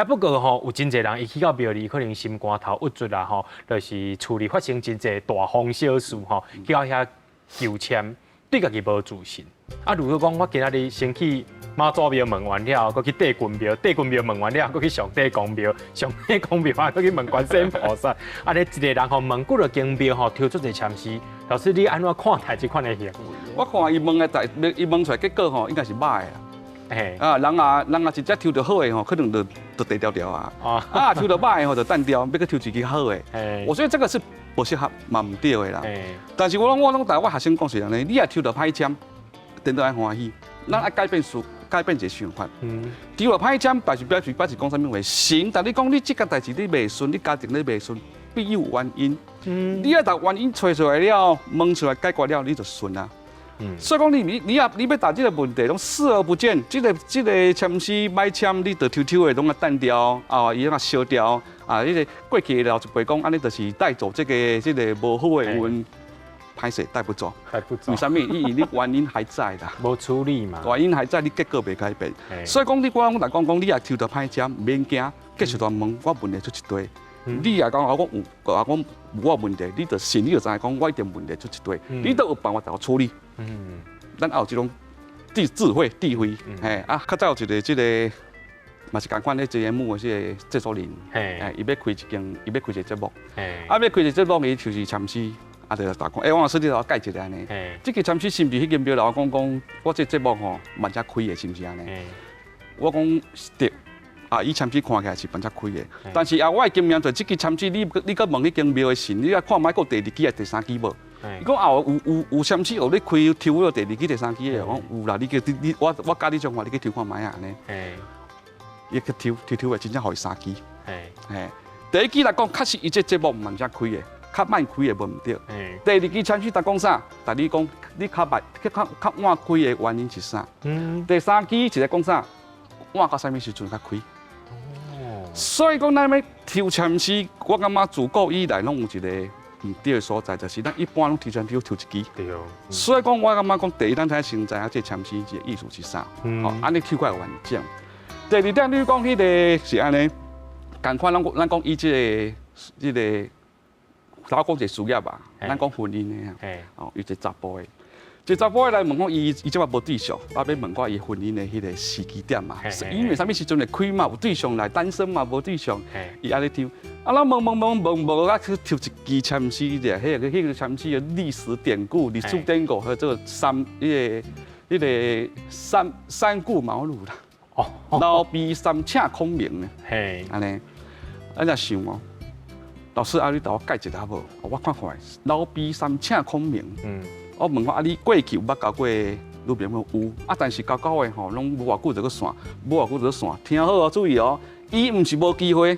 啊，不過吼，有真濟人伊去到廟裡，可能心肝頭鬱卒啦吼，就是厝裡發生真濟大風小事吼，去到遐求籤，對家己無自信。啊，如果講我今仔日先去媽祖廟問完了，閣去帝君廟，帝君廟問完了，閣去上帝公廟，上帝公廟啊，閣去問觀世音菩薩。啊，你一個人吼問幾落間廟吼，抽出一個籤詩，老師你按怎看待這款的行為？我看伊問的代，伊問出來結果吼，應該是歹的啦。啊，人啊，人啊，一隻抽著好的吼，可能就地條條啊。啊，抽著歹的吼，就擲掉，欲閣抽一支好的。我覺得這個是無適合，嘛毋對的啦。但是我攏共我學生講是按呢，你若抽著歹籤，顛倒愛歡喜。咱愛改變思，改變一個想法。抽著歹籤，但是表示講啥物話？神，但你講你這個代誌你袂順，你家庭你袂順，必有原因。你愛共原因揣出來了，問出來解決了，你就順啊。所以講你欲答這個問題，攏視而不見。這個籤詩歹籤，你就抽抽的攏啊擲掉，啊，伊攏啊燒掉，啊，彼個過去的老一輩講，按呢就是帶走這個無好的運，歹勢帶不走。帶不走。為啥物？因為你原因還在啦。無處理嘛。原因還在，你結果袂改變。所以講，你我攏來講講，你若抽著歹籤，免驚，繼續來問，我問題出一堆。你若講啊，我有啊，講無我問題，你就信，你就知影講，我一定問題出一堆，你都有辦法來處理。咱也有這種智慧，嘿啊，較早有一個這個，嘛是仝款咧節目的這個製作人，嘿，伊欲開一間，伊欲開一個節目，啊，欲開一個節目，伊就是籤詩，啊，就打講，欸，王老師，你共我解一下按呢？這個籤詩是毋是彼間廟老講講，我這節目吼慢才開的，是毋是按呢？我講對。啊，伊籤詩看起來是慢才開的，但是啊，我的經驗就這支籤詩，你閣問彼間廟的神，你愛看覓閣第二支抑第三支無？伊講啊，有籤詩有咧開抽了第二支、第三支的，我講有啦，你叫你你我我教你種法，你去抽看覓啊按呢。伊去抽抽抽的，真正予伊三支。嘿，第一支來講，確實伊這節目慢才開的，較慢開的無毋對。第二支籤詩在講啥？共你講，你較慢、較較晚開的原因是啥？第三支是咧講啥？晚到啥物時陣較開？所以講，咱欲抽籤詩，我感覺自古以來攏有一個毋對的所在，就是咱一般攏抽籤詩抽一支。所以講，我感覺講，第一，咱才先知影這籤詩的意思是啥，吼，按呢抽較會完整。第二點，你講彼個是按呢，仝款咱講以這個，頭講一個事業吧，咱講婚姻的啊，哦，有一個查埔的。一個查埔的來問講，伊這擺無對象，啊，欲問我伊婚姻的彼個時機點嘛？因為啥物時陣會開嘛？有對象來單身嘛？無對象，伊按呢抽，啊，咱問問問問無啊，去抽一支籤詩者，彼個籤詩的歷史典故、歷史典故和這個三彼個彼個三顧茅廬啦。老妣三請孔明，按呢，啊，你想哦，老師啊，你共我解一下無？我看看，老妣三請孔明。我問我啊，你過去有捌交過女朋友？有啊，但是交交的吼，攏無偌久就閣散，無偌久就閣散。聽好哦，注意哦，伊毋是無機會。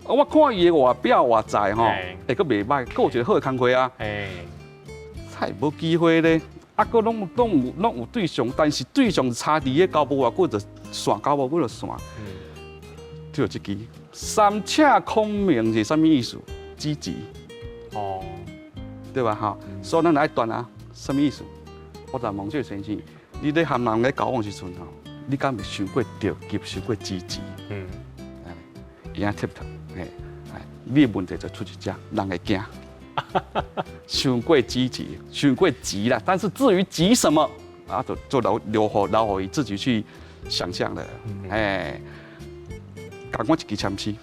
我看伊的外表外在吼，會閣袂歹，閣有一個好的工課啊。才無機會咧，啊，閣攏有對象，但是對象差佇咧交無偌久就散，交無久就散。就這支三請孔明是啥物意思？積極。對吧？吼，所以咱愛斷啊。啥物意思？我就問這個先生，你咧和人咧交往時陣吼，你敢會傷過著急，傷過積極？伊按呢貼頭，嘿，你的問題就出佇遮，人會驚，傷過積極，傷過急啦。但是至於急什麼，啊，就留予伊自己去想象了。哎，仝款一支籤詩，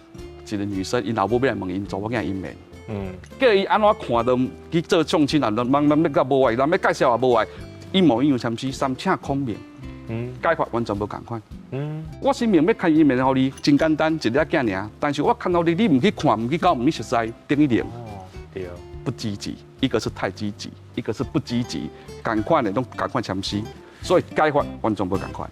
一個女生，𪜶老母欲來問𪜶查某囝姻緣。叫伊按怎看都去做相親啊，人人欲甲無愛，人欲介紹也無愛，一模一樣籤詩，三請孔明，解法完全無仝款。我神明欲牽姻緣予你，真簡單，一粒鏡爾。但是我牽予你，你毋去看，毋去交，毋去熟似，等於零。哦，對。不積極，一個是太積極，一個是不積極，仝款的攏仝款籤詩，所以解法完全無仝款。